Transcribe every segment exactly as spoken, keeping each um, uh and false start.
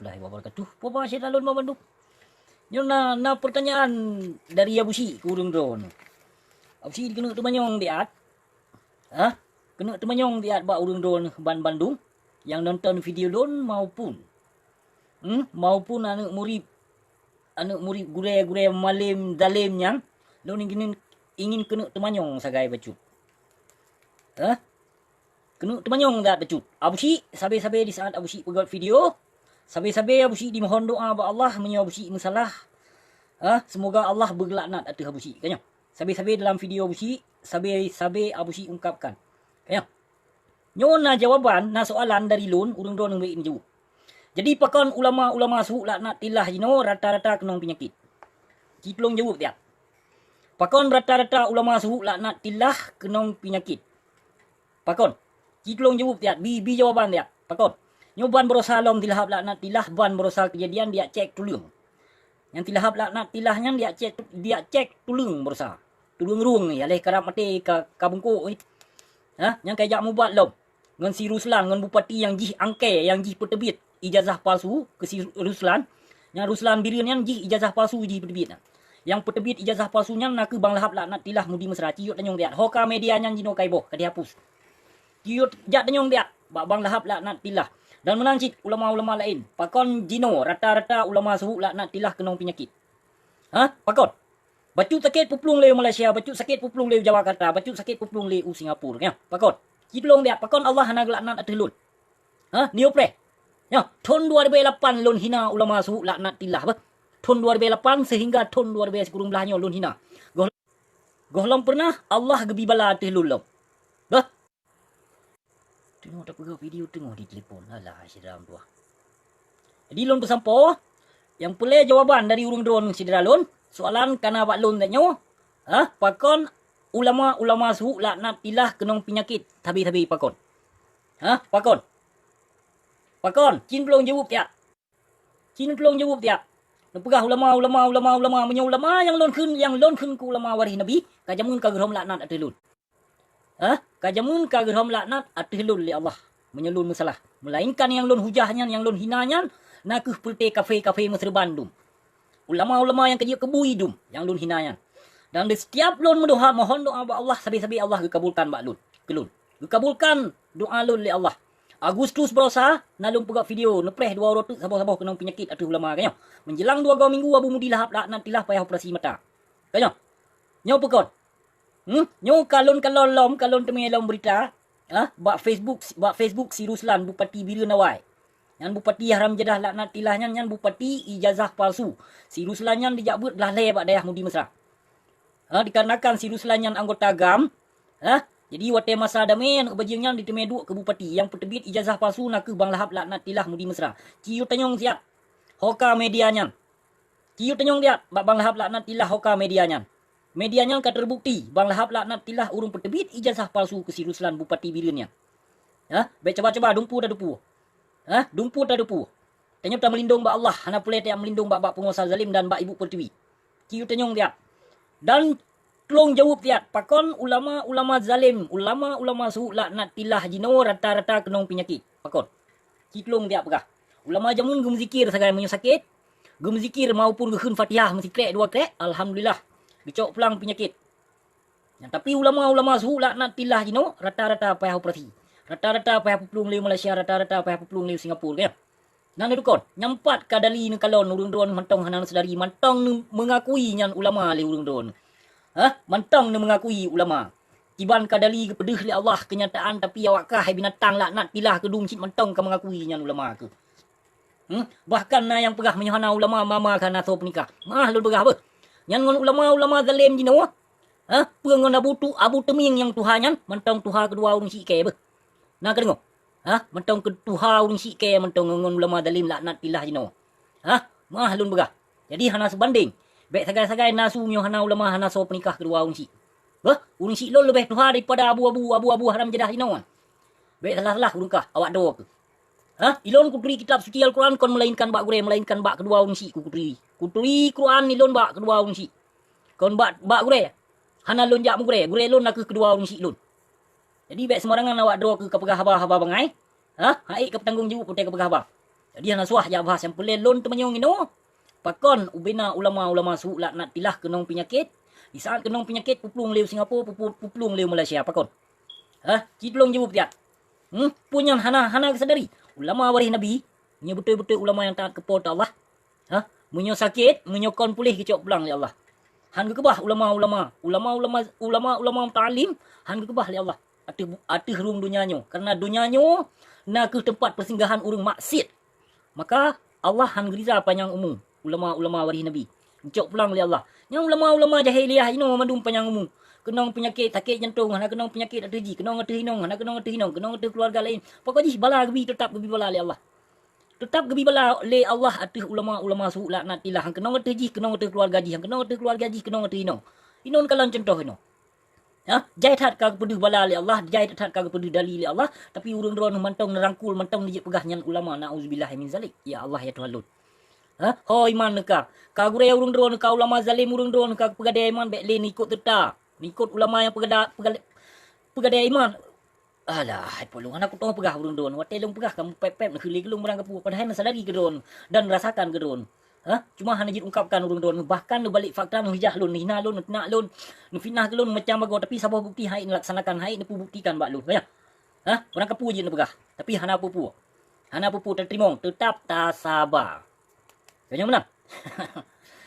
Warahmatullahi wabarakatuh. Peue haba syedara lôn banmandum? Nyoe na, na peurtanyaan dari Abu Syik keu ureuëng droeneuh. Abu Syik keuneuk teumanyong siat? Hah? Keuneuk teumanyong siat bak ureuëng droeneuh banmandum nyang nonton video lôn maupun, hmm, maupun aneuëk murit, aneuëk murit gurée-gurée malem zalem nyan, lôn ingin, ingin keuneuk teumanyong sagai bacut. Hah? Keuneuk teumanyong that bacut. Abu Syik, sabe-sabe di saat Abu Syik peugöt video, sabe-sabe Abu Syik dimohon doa bak Allah meunyoe Abu Syik meusalah. Ha, seumoga Allah beugeulaknat ateueh Abu Syik. Ka nyoe. Sabe-sabe dalam video Abu Syik, sabe-sabe Abu Syik ungkapkan. Ka nyoe. Nyoe na jawaban, na soalan dari lôn, ureuëng droeneuh bèk neujaweueb. Jadi pakon ulama-ulama su laknatillah jinoe rata-rata keunong peunyakét? Ci tulông jaweueb siat. Pakon rata-rata ulama su laknatillah keunong peunyakét? Pakon? Ci tulông jaweueb siat, bi, bi jawaban siat. Pakon? Nyoe ban baroesa lom silahab laknatillah, ban baroesa keujadian dijak cék tuleueng. Nyang silahab laknatillah nyan dijak cék, dijak cék tuleueng baroesa. Tuleueng rueng nyan, lheueh karab maté ka, ka bungkôk nyan. Ha, nyang ka jijak mubat lom ngon si Ruslan, ngon bupati nyang jih angkée, nyang jih peuteubiet ijazah palsu keu si Ruslan. Nyang Ruslan Bireuen nyan jih ijazah palsu jih peuteubiet nyan. Nyang peuteubiet ijazah palsu nyan nakeuh Bang Lahab laknatillah Mudi Mesra. Ci yôk tanyong siat. Ho ka media nyan jinoe ka iboh, ka dihapus. Ci yôk jak tanyong siat bak Bang Lahab laknatillah. Dan meunan cit ulama-ulama laén. Pakon jinoe rata-rata ulama su laknatillah keunong peunyakét? Ha? Pakon? Bacut sakét peuplueng lé u Malaysia, bacut sakét peuplueng lé u Jakarta, bacut sakét peuplueng lé u Singapura, nyan. Pakon? Ci tulông siat, pakon Allah hana geulaknat ateueh lôn? Ha? Nyoe preh. Nyoe, thon dua ribèe lapan lôn hina ulama su laknatillah, beuh. Thon dua ribèe lapan seuhingga thon dua ribèe sikureueng blaih nyoe lôn hina. Goh, gohlom peureunah Allah geubi bala ateueh lôn lom. Beuh. Teungoh tapeugah video teungoh ditelepon. Alah, syedara meutuah. Jadi lôn peusampoe, nyang peureulèe jawaban dari ureuëng droeneuh syedara lôn, soalan ka na bak lôn nyoe, ha, pakon ulama-ulama su laknatillah keunong peunyakét sabe-sabe pakon? Ha, pakon? Pakon? Ci tulông jaweueb siat. Ci tulông jaweueb siat. Neupeugah ulama, ulama, ulama, ulama. Meunyoe ulama nyang lôn kheun, nyang lôn kheun keu ulama waréh Nabi, ka jameun ka geuhom laknat ateueh lôn. Hah? Ka jameun ka geuhom laknat ateueh lôn lé Allah meunyoe lôn meusalah. Meulainkan nyang lôn hujah nyan, nyang lôn hina nyan, nakeuh peureute kafé-kafé meuseureban dum. Ulama-ulama nyang keujeuet keubui dum nyang lôn hina nyan. Dan di setiap lôn meudoa, mohon doa bak Allah, sabe-sabe Allah geukabulkan bak lôn, keu lôn. Geukabulkan doa lôn lé Allah. Agustus baroesa na lôn peugah video, neupreh dua uroe teuk saboh-saboh keunong peunyakét ateueh ulama, ka nyoe. Menjelang dua go minggu Abu Mudi Lahab laknatillah payah operasi mata. Ka nyoe. Nyoe peukon? Hmm? Nyoe ka lôn kalon lom, ka lôn teumé lom beurita, ha? Bak Facebook, bak Facebook si Ruslan Bupati Bireuen awai. Nyan bupati haram jadah laknatillah nyan, nyan bupati ijazah palsu. Si Ruslan nyan dijak beuet glah lhèe bak dayah Mudi Mesra. Ha, dikarenakan si Ruslan nyan anggota GAM, ha? Jadi watèe masa damé aneuk bajeueng nyan diteumé duek keu bupati nyang peuteubiet ijazah palsu nakeuh Bang Lahab laknatillah Mudi Mesra. Ci yôk tanyong siat. Ho ka media nyan. Ci yôk tanyong siat bak Bang Lahab laknatillah ho ka media nyan. Media nyan ka teubukti Bang Lahab laknatillah ureuëng peuteubiet ijazah palsu keu si Ruslan Bupati Bireuen nyan. Ha? Bèk cuba-cuba dumpeue tadupeue. Ha? Dumpeue tadupeue. Tanyoe tameulindong bak Allah, hana peureulèe tajak meulindong bak, bak peunguasa zalim dan bak ibu pertiwi. Ci yôk tanyong siat. Dan tulông jaweueb siat, pakon ulama-ulama zalim, ulama-ulama su laknatillah jinoe rata-rata keunong peunyakét? Pakon? Ci tulông siat peugah. Ulama jameun geumeuzikir sagai meunyoe sakét, geumeuzikir maupun geukheun Fatihah meusikrek dua krek, alhamdulillah, geucok pulang peunyakét. Nyan, tapi ulama-ulama su laknatillah jinoe rata-rata payah operasi. Rata-rata payah peuplueng lé Malaysia, rata-rata payah peuplueng lé Singapura, kan? Nyan neudukon, nyang pat ka dali neukalon ureuëng droeneuh mantong hana neusadari, mantong neumeungakui nyan ulama lé ureuëng droeneuh. Hah? Mantong neumeungakui ulama. Kiban ka dali geupeudeuh lé Allah keunyataan, tapi awak kah hai binatang laknatillah keudum cit mantong ka meungakui nyan ulama keuh. Hmm? Bahkan na nyang peugah meunyoe hana ulama mama ka hana soe peunikah. Meu'ah lôn peugah beuh. Nyan ngon ulama-ulama zalim jinoe. Hah? Peue ngon Abu Tu, Abu Teuming nyang tuha nyan, mantong tuha keudua ureuëng syiek kèe beuh. Na ka deungoe? Hah? Mantong keu tuha ureuëng syiek kèe mantong ngon ulama zalim laknatillah jinoe. Hah? Meu'ah lôn peugah. Jadi hana seubandéng. Bèk sagai-sagai na su meunyoe hana ulama hana soe peunikah keudua ureuëng syiek. Beuh, ureuëng syiek lôn leubeh tuha daripada abu-abu, abu-abu haram jadah jinoe. Bèk salah-salah ureuëng kah, awak droe keuh. Hah? Ilôn kuturi kitab suci Al-Quran kon meulainkan bak gurèe, meulainkan bak keudua ureuëng syiek kuturi. Kuturi Quran ilôn bak keudua ureuëng syiek. Kon bak, bak gurèe. Hana lôn jak meugurèe, gurèe lôn nakeuh keudua ureuëng syiek lôn. Jadi bèk seumarangan awak droe keuh ka peugah haba-haba bangai. Hah? Ha'ék ka peutanggong jaweueb watèe ka peugah haba. Jadi hana suah jak bahas nyang peureulée lôn teumanyong inoe. Pakon ubena ulama-ulama su laknatillah keunong peunyakét? Di saat keunong peunyakét puplueng lé u Singapura, pupu-, puplueng lé u Malaysia. Pakon? Hah? Ci tulông jaweueb tiat. Hmm? Peue nyan hana, hana geusadari? Ulama waréh Nabi, nyoe beutôi-beutôi ulama nyang taát keu Po teu Allah. Hah? Meunyoe sakét, meunyoe kon puléh geucok pulang lé Allah. Han geukeubah ulama-ulama, ulama-ulama, ulama-ulama muta'allim, han geukeubah lé Allah ateueh bu-, ateueh rhueng donya nyoe. Kareuna donya nyoe na kheueh teumpat peusinggahan ureuëng maksiet. Maka Allah han geuriza panyang umu ulama-ulama waréh Nabi. Geucok pulang lé Allah. Nyang ulama-ulama jahiliah inoe mandum panyang umu. Keunong peunyakét sakét jantong, hana keunong peunyakét ateueh jih, keunong ateueh inong, hana keunong ateueh inong, keunong ateueh keuluwarga laén. Pokok jih bala geubi, teutap geubi bala lé Allah. Teutap geubi bala lé Allah ateueh ulama-ulama su laknatillah. Han keunong ateueh jih, keunong ateueh keuluwarga jih, han keunong ateueh keuluwarga jih, keunong ateueh inong. Inon kalon cuntoh inoe. Hah? Jai that ka geupeudeuh bala lé Allah, jai that ka geupeudeuh dali lé Allah, tapi ureuëng droeneuh mantong neurangkul, mantong neujeuet peugah nyan ulama, na'udzubillahi min zalik. Ya Allah, ya Tuhan lôn. Hah? Ho iman neuka. Ka gurée ureuëng droeneuh, ka ulama zalém ureuëng droeneuh, ka peugadée iman, bék lé neuikot teuta. Neuikot ulama nyang peugada-, peugada-, peugadée iman. Alah, hai po lôn, hana kutoh peugah ureuëng droeneuh. Watée lôn peugah, kamoe pép-pép neukheuli keu lôn barang kapeue, padahai neusadari keu droeneuh dan neurasakan keu droeneuh. Hah? Cuma hana jeuet ungkapkan ureuëng droeneuh, bahkan neubalik fakta, neuhijah lôn, neuhina lôn, neuteunak lôn, neufitnah keu lôn macam bagoe, tapi saboh bukeuti han ék neulaksanakan, han ék neupeubuktikan bak lôn. Hah? Barang kapeue jeuet neupeugah, tapi hana peue-peue. Hana peue-peue tateurimong, teutap tasaba. Ka nyan meunan.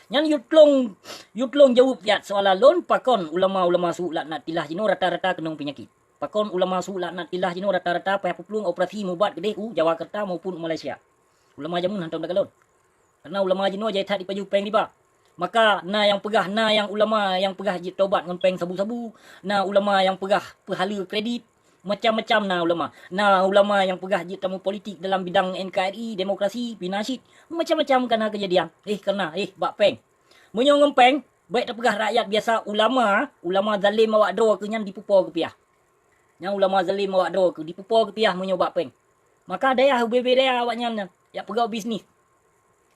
Nyan yue tulông, yue tulông jaweueb tiat soalan lôn, pakon ulama-ulama su laknatillah jinoe rata-rata keunong peunyakét? Pakon ulama su laknatillah jinoe rata-rata payah puplueng operasi mubat keudeh u Jawakarta maupun u Malaysia? Ulama jameun hantom takalon. Kareuna ulama jinoe jai that jipajoh péng riba. Maka na nyang peugah, na nyang ulama nyang peugah jeuet tobat ngon péng sabu-sabu, na ulama nyang peugah peuhaleue kredit, macam-macam na ulama. Na ulama nyang peugah jeuet tamong politik dalam bidang N K R I, demokrasi, pina cit, macam-macam ka na keujadian. Eh, kareuna, eh, bak péng. Meunyoe ngon péng, bék tapeugah rakyat biasa ulama, ulama zalém awak droe keuh nyan dipupo geupiah. Nyang ulama zalém awak droe keuh dipupo geupiah meunyoe bak péng. Maka dayah ubé-bé dayah awaknyan nyan, jak peugöt bisnis.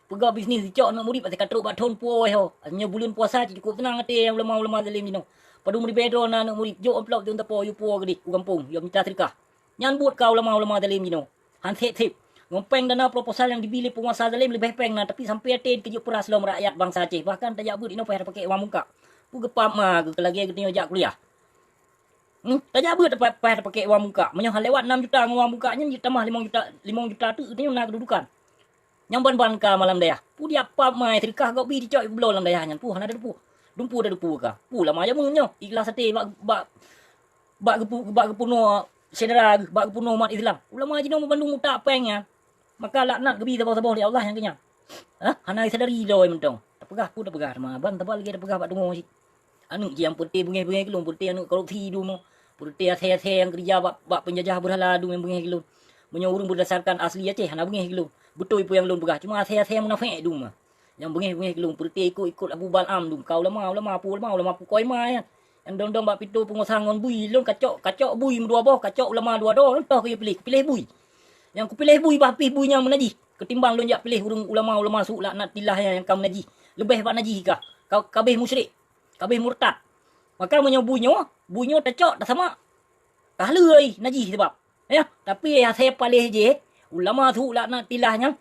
Peugöt bisnis jicok aneuk murit, até ka trok bak thon puwoe ho. Nyoe buleuen puasa cit cukôp seunang até nyang ulama-ulama zalém jinoe. Padum ribée droe na aneuk murit, jok amplop jok tapo, yue puwoe keudeh u gampông, yue mita seudeukah. Nyan buet ka ulama-ulama zalém jinoe. Han sép-sép. Ngon péng dana proposal nyang jibi lé peunguasa zalém leubeh péng na, tapi sampoe até keujeuet peuras lom rakyat bansa Aceh. Bahkan tajak beuet inoe payah tapakèk uang muka. Peue geupap ma geuh lagèe geutanyoe jak kuliah. Hmm, tajak beuet payah, payah tapakèk uang muka. Meunyoe han lewat nam juta ngon uang muka nyan, jitamah limong juta, limong juta teuk geutanyoe na keududukan. Nyang ban-ban ka malam dayah. Peue diap pap ma seudeukah gob bi dicok bloe lam dayah nyan. Peue hana teupeue. Dumpeue teupeue ka. Peue lama jameun nyoe. Ikhlas até bak, bak, bak geupu-, bak geupunoe syedara geuh, bak geupunoe umat Islam. Ulama jinoe meubandum utak péng nyan. Maka laknat geubi saboh-saboh lé Allah nyang keu nyan. Hah? Hana sadari lom mantong. Tapeugah peue tapeugah teuma. Ban teuba lagèe tapeugah bak teungoh cit. Aneuk jih nyang peureté beungèh-beungèh keu lôn, peureté aneuk korupsi dum. Peureté asèe-asèe nyang keurija bak, bak peunjajah beurhala dum nyang beungèh keu lôn. Meunyoe ureueng beurdasarkan asli Aceh hana beungèh keu lôn. Beutôi peue nyang lôn peugah, cuma asèe-asèe munafék dum. Nyang beungèh-beungèh keu lôn, peureté ikot-ikot Abu Bal'am dum, ka ulama, ulama peue ulama, ulama peue koimah nyan. Nyang dong-dong bak pintoe peungusaha ngon bui, lôn kacok, kacok bui meudua boh, kacok ulama dua droe, toh keu piléh, piléh bui. Nyang kupiléh bui bah pih bui nyang meunajih, keutimbang lôn jak piléh ureueng ulama-ulama su laknatillah nyan nyang ka meunajih. Leubeh bak najih kah, ka, kabéh musyrik, kabéh murtad. Maka meunyoe bui nyoe, bui nyoe tacok tasamak, ka haleue najih sabab. Ya, tapi asèe paléh jih, ulama su laknatillah nyan,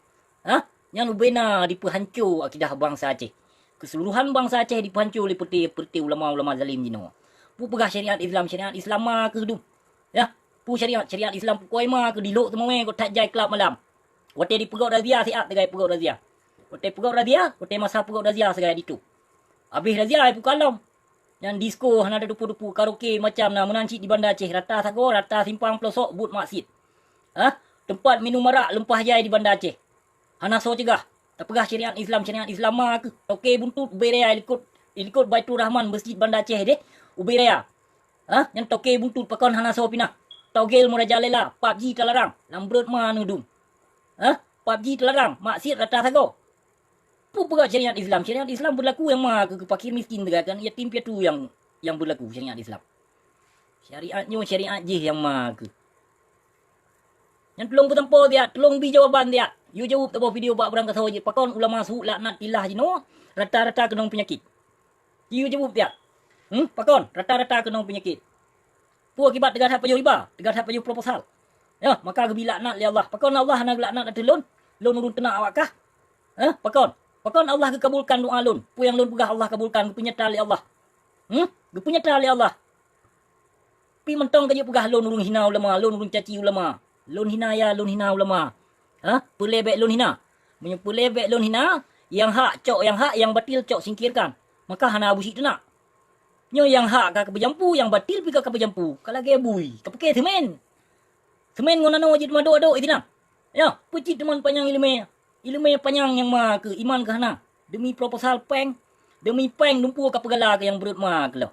ha, nyan ubena dipeuhanco akidah bansa Aceh. Keseluruhan bansa Aceh dipeuhanco lé peureté-peureté ulama-ulama zalim jinoe. Peue peugah syariat Islam, syariat Islam ma keuh dum. Ya, peue syariat, syariat Islam peue koimah keuh dilok teumawé kok that jai klab malam. Watèe dipeugöt razia siat sagai peugöt razia. Watèe peugöt razia, watèe masa peugöt razia sagai ditôp. Abéh razia ai peue kalon. Nyan disko hana teudepu-depu, karaoke macam na meunan cit di Banda Aceh, rata sagoe, rata simpang peulosok buet maksiet. Hah? Teumpat minum arak leumpah jai di Banda Aceh. Hana soe cegah. Tapeugah syariat Islam, syariat Islam ma keuh. Toke buntut ubé raya ilikot, ilikot Baiturrahman Mesjid Banda Aceh deh. Ubé raya. Hah? Nyan toke buntut pakon hana soe pinah. Togel meurajalela, PUBG talarang. Lam brot ma neudum. Hah? PUBG talarang, maksiet rata sagoe. Peue peugah syariat Islam? Syariat Islam beulaku nyang ma keuh keu fakir miskin teuga kan, yatim piatu nyang, nyang beulaku syariat Islam. Syariat nyoe syariat jih nyang ma keuh. Nyan tulông peusampoe siat, tulông bi jawaban siat. Yue jaweueb saboh video bak beurangkasoe jih, pakon ulama su laknatillah jinoe rata-rata keunong peunyakét. Yue jaweueb siat. Hmm, pakon rata-rata keunong peunyakét? Peue akibat teuga that pajoh riba, teuga that pajoh proposal? Ya, maka geubi laknat lé Allah. Pakon Allah hana geulaknat ateueh lôn? Lôn ureuëng teunak awak kah? Eh, pakon? Pakon Allah geukabulkan doa lôn? Peue nyang lôn peugah Allah kabulkan, geupeunyata lé Allah. Hmm? Geupeunyata lé Allah. Pi mantong ka jeuet peugah lôn ureuëng hina ulama, lôn ureuëng caci ulama. Lôn hina ya, lôn hina ulama. Ha? Peulée bék lôn hina. Meunyoe peulée bék lôn hina, nyang hak cok nyang hak, nyang batil cok singkirkan. Maka hana busyik teunak. Nyoe nyang hak ka kapeujampu, nyang batil pi ka kapeujampu. Ka lagée bui, kapeuke seumén. Seumén ngon nanoe jeuet meuadok-adok i sinan. Ya, peucit teuma panyang iéleumé. Iéleumé panyang nyang ma keu iman keu hana. Deumi proposal péng, deumi péng lumpur kapeugala keu nyang breuet ma keu lom.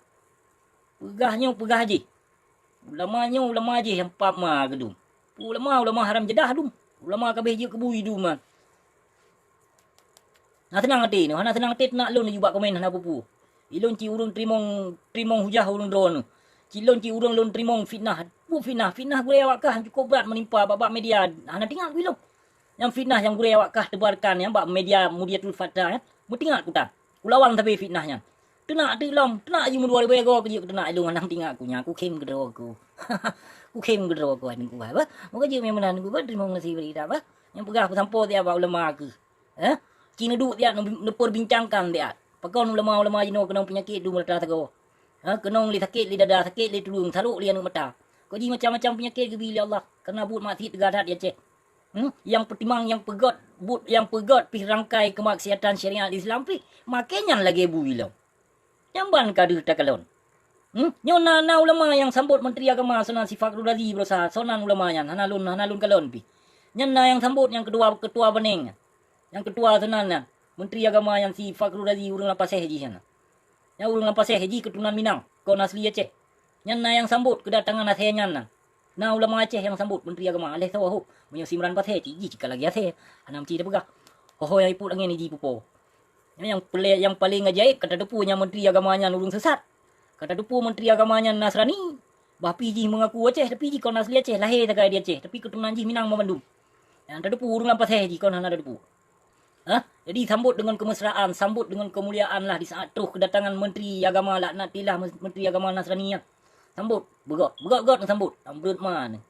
Peugah nyoe peugah jih. Ulama nyoe ulama jih nyang pap ma keudum. Ulama, ulama haram jadah dum. Ulama kabeh jeuet keu bui dum man. Na seunang até nyoe, hana seunang até teunak lôn jubak komen hana peue-peue. Ilôn ci ureuëng teurimong, teurimong hujah ureuëng droeneuh. Ci lôn ci ureuëng lôn teurimong fitnah. Peue fitnah? Fitnah gurée awak kah cukôp brat meunimpa bak-bak media, hana teuingat ku ilôn. Nyang fitnah nyang gurée awak kah teubarkan nyan bak media Mudiatul Fatah nyan, meuteuingat ku tan. Ulawang sabe fitnah nyan. Teunak teuk lom, teunak jih meudua ribée goe keu jeuet keu teunak ilôn hana teuingat ku nyan, ku khém keudroe ku. Ku khém keudroe ku hai teungku hai bah. Moga jeuet meunan teungku bah, teurimong nasi beri dah bah. Nyang peugah peusampoe siat bak ulama keuh. Eh? Ci neuduek siat neu-, neupeubincangkan siat. Pakon ulama-ulama jinoe keunong peunyakét dum rata sagoe. Ha, keunong lé sakét lé dada, sakét lé tuleueng, salok lé aneuëk mata. Kok jih macam-macam peunyakét geubi lé Allah, kareuna buet maksiet teuga that di Aceh. Hmm? Nyang peutimang, nyang peugöt, buet nyang peugöt pih rangkai keumaksiatan syariat Islam pih, makai nyan lagée bui lom. Nyang ban ka deuh takalon. Hmm? Nyoe na, na ulama nyang sambot Menteri Agama Sonan si Fakhrul Razi beurasa, sonan ulama nyan, hana lôn, hana lôn kalon pih. Nyan na nyang sambot nyang keudua, ketua baneng nyan. Nyang ketua seunan nyan, Menteri Agama nyan si Fakhrul Razi ureuëng lam Paseh jih nyan. Nyan ureuëng lam Paseh jih keuturonan Minang, kon asli Aceh. Nyan na nyang sambot keudatangan asèe nyan na. Na ulama Aceh nyang sambot Menteri Agama, aléh soe hok. Meunyoe si Imran Paseh cit jih cit ka lagée asèe, hana meuci tapeugah. Ho-ho nyang ipot angén jih pupo. Nyan nyang peulee-, nyang paleng ajaéb ka tateupeue nyang Menteri Agama nyan ureuëng sesat. Ka tateupeue Menteri Agama nyan Nasrani, bah pih jih mengaku Aceh, tapi jih kon asli Aceh, lahé sagai di Aceh, tapi keuturonan jih Minang banmandum. Nyang tateupeue ureuëng lam Paseh jih kon hana tateupeue. Hah? Jadi sambot deungon keumesraan, sambot deungon keumuliaan lah di saat troh keudatangan Menteri Agama laknatillah, Menteri Agama Nasrani nyan. Sambot, beugöt, beugöt-göt neusambot, nyang breuet ma nyoe.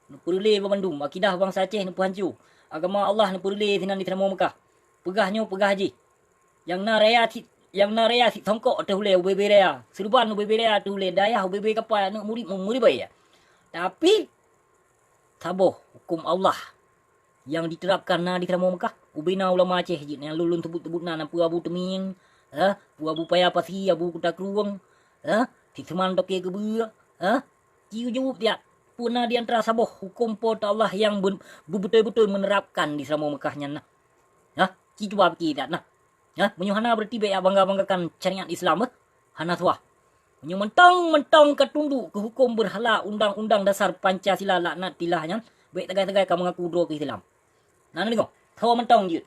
Neupeureulée banmandum, akidah bansa Aceh neupeuhanco. Agama Allah neupeureulée sinan di Seuramoe Meukah. Peugah nyoe, peugah jih. Nyang na raya cit, nyang na raya cit songkok ateueh ulée ubé-bé raya, seureuban ubé-bé raya ateueh ulée, dayah ubé-bé kapai, aneuëk murit meuribée. Tapi saboh huköm Allah nyang jiterapkan na di Seuramoe Meukah, ubé na ulama Aceh jeuet nyang lôn, lôn seubut-seubut na, na peue Abu Teuming, eh, peue Abu Paya Pasi, Abu Kuta Krueng, eh, si Seumang Toke Keubeue, eh, ci jaweueb siat, peue na di antara saboh huköm Po teu Allah nyang ben-, beubeutôi-beutôi meunerapkan di Seuramoe Meukah nyan na. Hah? Ci cuba pike that na. Hah? Meunyoe hana, berarti bék bangga-banggakan syariat Islam, eh? Hana suah. Meunyoe mantong-mantong ka tunduk keu huköm beurhala undang-undang dasar Pancasila laknatillah nyan, bék sagai-sagai ka meungaku droe keu Islam. Na neudeungoe? Soe mantong jeuet.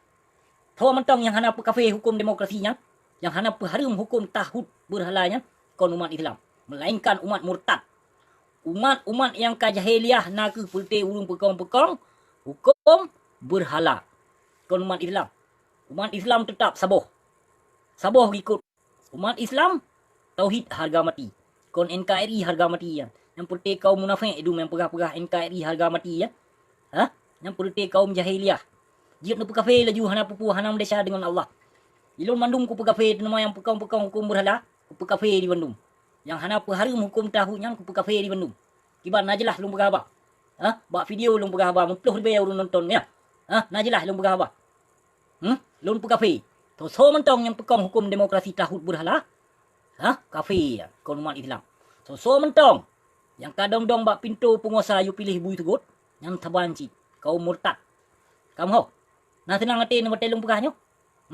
Soe mantong nyang hana peukafé huköm demokrasi nyan, nyang hana peuhareuem huköm taghut beurhala nyan, kon umat Islam, meulainkan umat murtad. Umat-umat nyang ka jahiliah na kheueh peureute ureuëng peukong-peukong huköm beurhala. Kon umat Islam. Umat Islam teutap saboh. Saboh geukot. Umat Islam, tauhid hareuga mati. Kon N K R I hareuga mati nyan. Nyang peureute kaum munafék dum nyang peugah-peugah N K R I hareuga mati nyan. Hah? Nyang peureute kaum jahiliah. Jeuet neupeukafé laju hana peue-peue, hana meudesya deungon Allah. Ilôn mandum kupeukafé, teuma nyang peukong-peukong huköm beurhala, kupeukafé di bandum. Nyang hana peuhareuem huköm taghut nyan kupeukafé di bandum. Kiban na jeulaih lôn peugah haba. Hah? Bak video lôn peugah haba, meuploh ribée ureuëng nonton, ya. Hah? Na jeulaih lôn peugah haba. Hmm? Lôn peukafé. Soe-soe mantong nyang peukong huköm demokrasi taghut beurhala, hah? Kafé, kon umat Islam. Soe-soe mantong nyang ka dong-dong bak pintoe peunguasa yue piléh bui seugot, nyan saban cit, kaum murtad. Ka meuho? Na seunang até neuh watée lôn peugah nyoe?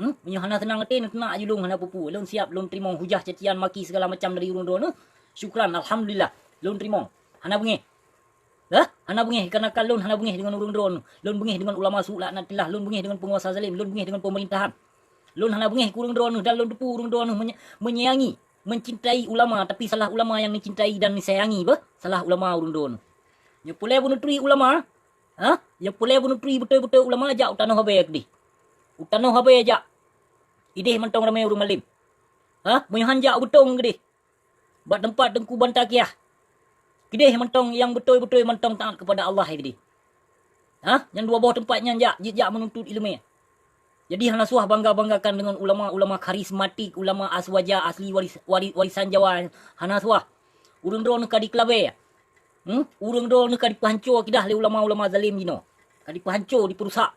Hmm? Meunyoe hana seunang até, neuteunak aju lôn hana peue-peue. Lôn siab lôn teurimong hujah, cacian, maki, segala macam dari ureuëng droeneuh. Syukran, alhamdulillah. Lôn teurimong. Hana beungéh. Hah? Hana beungéh, kareuna ka lôn hana beungéh deungon ureuëng droeneuh. Lôn beungéh deungon ulama su laknatillah. Lôn beungéh deungon peunguasa zalim. Lôn beungéh deungon peumeurintahan. Lôn hana beungéh keu ureuëng droeneuh dan lôn teupeue ureuëng droeneuh menye-, menyayangi, mencintai ulama, tapi salah ulama nyang neucintai dan neusayangi beuh, salah ulama ureuëng droeneuh. Nyoe peureulée beuneuturi ulama, hah? Nyoe peureulée beuneuturi beutôi-beutôi ulama, jak u tanoh Abée keudeh. U tanoh Abée jak. Ideh mantong ramé ureuëng malem. Hah? Meunyoe han jak u Beutong keudeh. Bak teumpat Teungku Banta Kiah. Keudeh mantong nyang beutôi-beutôi mantong taat keupada Allah keudeh. Ha? Nyang dua boh teumpat nyan jak, jijak meununtut ileumèe. Jadi hana suah bangga-banggakan deungon ulama-ulama karismatik, ulama aswaja asli waris, wari-, warisan Jawa. Hana suah. Ureuëng droeneuh ka dikeulabèe. Hmm? Ureuëng droeneuh ka dipeuhanco akidah lé ulama-ulama zalim jinoe. Ka dipeuhanco, dipeurusak.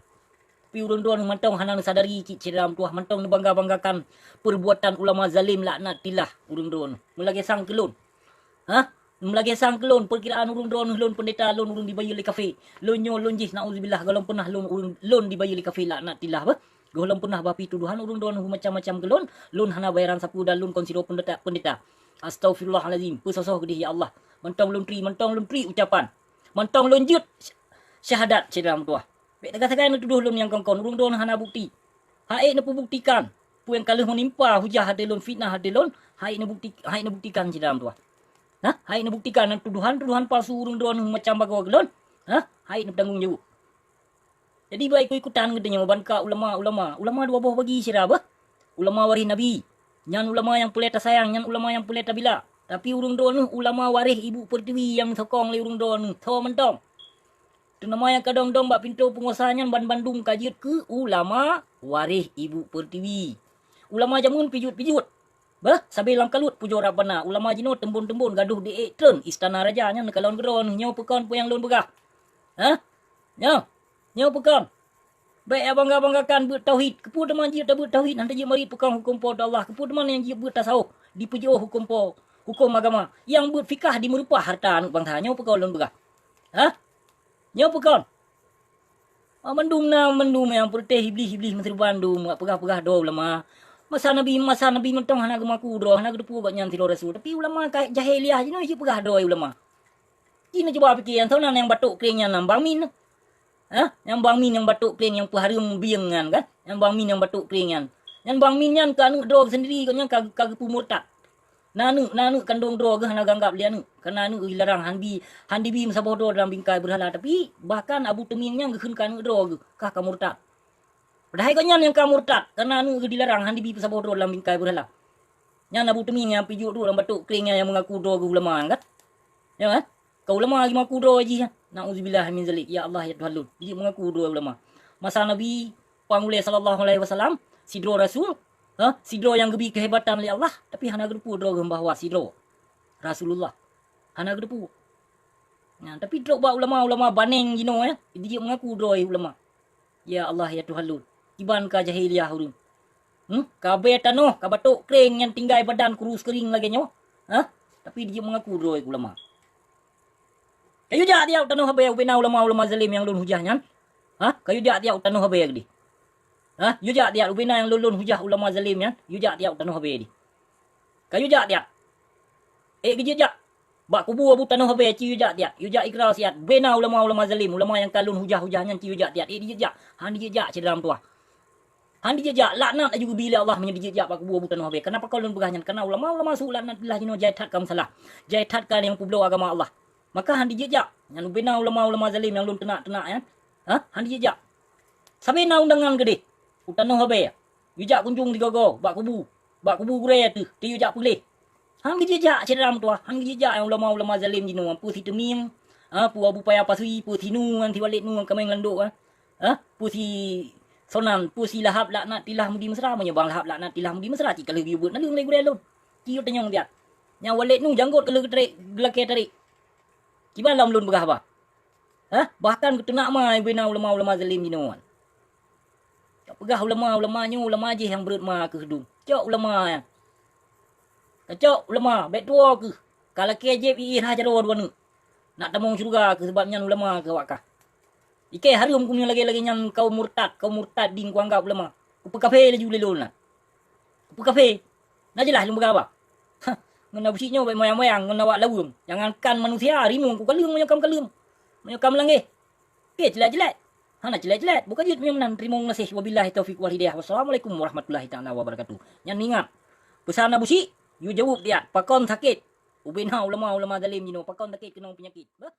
Tapi ureuëng droeneuh mantong hana neusadari cit syedara meutuwah, mantong neubangga-banggakan perbuatan ulama zalim laknatillah ureuëng droeneuh. Meulagèe sang keu lôn. Ha? Meulagèe sang keu lôn, peukiraan ureuëng droeneuh lôn peundeta, lôn ureuëng dibayeue lé kafé. Lôn nyoe lôn jih, naudzubillah, gohlom peunah lôn ureuëng, lôn dibayeue lé kafé laknatillah beuh. Gohlom peunah bah pih tuduhan ureuëng droeneuh macam-macam keu lôn, lôn hana bayaran sapeue dan lôn kon sidroe peundeta, peundeta. Astaghfirullahalazim, peusoh-soh keudéh ya Allah. Mantong lôn tri, mantong lôn tri ucapan. Mantong lôn jeuet syahadat syedara meutuwah. Bèk sagai-sagai neutudoh lôn nyang kon-kon, ureuëng droeneuh hana bukti. Hai neupeubuktikan, peue nyang ka lheueh meunimpa hujah ateueh lôn, fitnah ateueh lôn, hai neubukti-, hai neubuktikan syedara meutuwah. Hah? Hai neubuktikan tuduhan-tuduhan palsu ureuëng droeneuh macam bagoe keu lôn. Hah? Hai neupeutanggong jaweueb. Jadi bah ikut-ikutan geutanyoe ban ka ulama-ulama. Ulama dua boh bagi syedara beuh. Ulama waréh Nabi. Nyan ulama nyang peureulèe tasayang, nyan ulama nyang peureulèe tabila. Tapi ureuëng droeneuh ulama waréh ibu peurtiwi nyang sokong lé ureuëng droeneuh. Tho mantong. Teunama nyang ka dong-dong bak pintoe peunguasa nyan ban bandum ka jeuet keu ulama waréh ibu peurtiwi. Ulama jameun pijuet-pijuet. Beuh, sabe lam kaluet pujoe Rabbana. Ulama jinoe teumbon-teumbon gadôh di ék treun istana raja nyan neukalon keudroe nyoe peukon peue nyang lôn peugah. Hah? Nyoe. Nyoe peukon. Bèk ya bangga-banggakan beuet tauhid. Keupeue teuma jeuet tabeuet tauhid, hana jeuet marit peukon huköm Po teu Allah. Keupeue teuma nyang jeuet beuet tasawuf, dipeujiôh huköm Po, huköm agama. Nyang beuet fikah dimeureupah hareuta aneuk bansa. Nyoe peukon lôn peugah. Hah? Nyoe peukon. Mandum na, mandum nyang peureuteh iblih-iblih meuseureuban dum, peugah-peugah droe ulama. Masa Nabi, masa Nabi mantong hana geumaku droe, hana geuteupeue gobnyan sidroe rasul. Tapi ulama ka jahiliah jinoe jipeugah droe ulama. Ci neucuba pike, nyang soe nan nyang batok kréng nyan, nan Bang Min. Hah? Nyang Bang Min nyang batok kréng nyang peuhareuem bieng nyan kan? Nyang Bang Min nyang batok kréng nyan. Nyang Bang Min nyan keu aneuk droe sendiri gobnyan ka, ka geupeu murtad. Na aneuk, na aneuk kandong droe geuh hana geuanggab lé aneuk. Kareuna aneuk geuh dilarang han bi, han dibi meusaboh droe dalam bingkai beurhala. Tapi bahkan Abu Teumim nyan geukheun keu aneuk droe geuh, kah ka murtad. Padahai gobnyan nyang ka murtad, kareuna aneuk geuh dilarang han dibi meusaboh droe dalam bingkai beurhala. Nyan Abu Teumim nyang pijuet duek lam batok kréng nyan nyang meungaku droe geuh ulama kan? Ya kan? Ka ulama jimaku droe jih. Nauzubillah min zalik. Ya Allah, ya Tuhan lôn. Jih meungaku droe ulama. Masa Nabi pang ulèe sallallahu alaihi wasallam, sidroe rasul, ha, sidroe nyang geubi keuhebatan lé Allah, tapi hana geuteupeue droe geuh bahwa sidroe Rasulullah. Hana geuteupeue. Nah, tapi trok bak ulama-ulama baneng jinoe, ya, dijeuet meungaku droe ulama. Ya Allah, ya Tuhan lôn. Kiban ka jahiliah ureuëng. Hmm? Ka abèe tanoh, ka batok kréng nyang tinggai badan kurus keuring lagèe nyoe. Ha? Tapi dijeuet meungaku droe ulama. Kayue jak tiap tanoh abèe ubena ulama-ulama zalim nyang lôn hujah nyan. Ha? Kayue jak tiap tanoh abèe geude. Ha? Yue jak tiap ubena nyang lôn, lôn hujah ulama zalim nyan. Yue jak tiap tanoh abèe di. Kayue jak tiap. Eh, geujak jak. Bak kubu Abu Tanoh Abèe ci yue jak tiat. Yue jak ikra siat. Bena ulama-ulama zalim, ulama nyang ka lôn hujah-hujah nyan ci yue jak tiat. Eh, dijak jak. Han dijak jak syedara meutuwah. Han dijak jak. Laknat laju geubi lé Allah meunyoe dijak jak bak kubu Abu Tanoh Abèe. Kenapa kau lôn peugah nyan? Karena ulama-ulama su laknatillah jinoe jai that ka meusalah. Jai that ka nyang peubloe agama Allah. Maka han dijak jak. Nyan ubena ulama-ulama zalim nyang lôn teunak-teunak nyan. Ha? Han dijak jak. Sabe na undangan keudeh. U Tanoh Abèe. Yue jak kunjong sigoe-goe bak kubu, bak kubu gurèe teuh, teuh yue jak peuleh. Han geujijak syedara meutuwah, han geujijak nyang ulama-ulama zalim jinoe, peue si Teumim, ha, peue Abu Paya Pasui, peue si Nu, ngan si Waled Nu, ngan kaméng landok, ha. Ha, peue si Sonan, peue si Lahab laknatillah Mudi Mesra, meunyoe bang Lahab laknatillah Mudi Mesra, cit ka lheueh geuyue beuet naleueng lé gurèe lôn. Ci yue tanyong siat. Nyang Waled Nu janggot ka lheueh geutarek, geulakèe tarek. Kiban lom lôn peugah haba. Hah? Bahkan geuteunak ma bubena ulama-ulama zalim jinoe. Cok peugah ulama, ulama nyoe ulama jih nyang breuet ma keuh dum. Cok ulama nyan. Kacok ulama, bèk tuwoe keuh. Ka lakèe jieb ié rhah jaroe dua neuk. Nak tamong syeuruga keuh, sabab nyan ulama keuh awak kah. Ikèe hareuem keuh meunyoe lagèe-lagèe nyan kaum murtad, kaum murtad ding kuanggab ulama. Kupeukafé laju lé lôn nyan. Kupeukafé. Na jeulaih lôn peugah haba. Hah, ngon Abu Syik nyoe bèk moyang-moyang ngon awak laweueng. Jangankan manusia, rimueng kukaleueng meunyoe ka meukaleueng. Meunyoe ka meulangeh. Oke, ceulet-ceulet. Hana ceulet-ceulet. Buka jeuet meunyoe meunan. Teurimong gaséh. Wabillahi taufiq wal hidayah. Wassalamualaikum warahmatullahi taala wabarakatuh. Nyan ingat. Peusan Abu Syik, yue jaweueb tiat. Pakon sakét. Ubena ulama-ulama zalim jinoe. Pakon sakét keunong peunyakét. Beuh.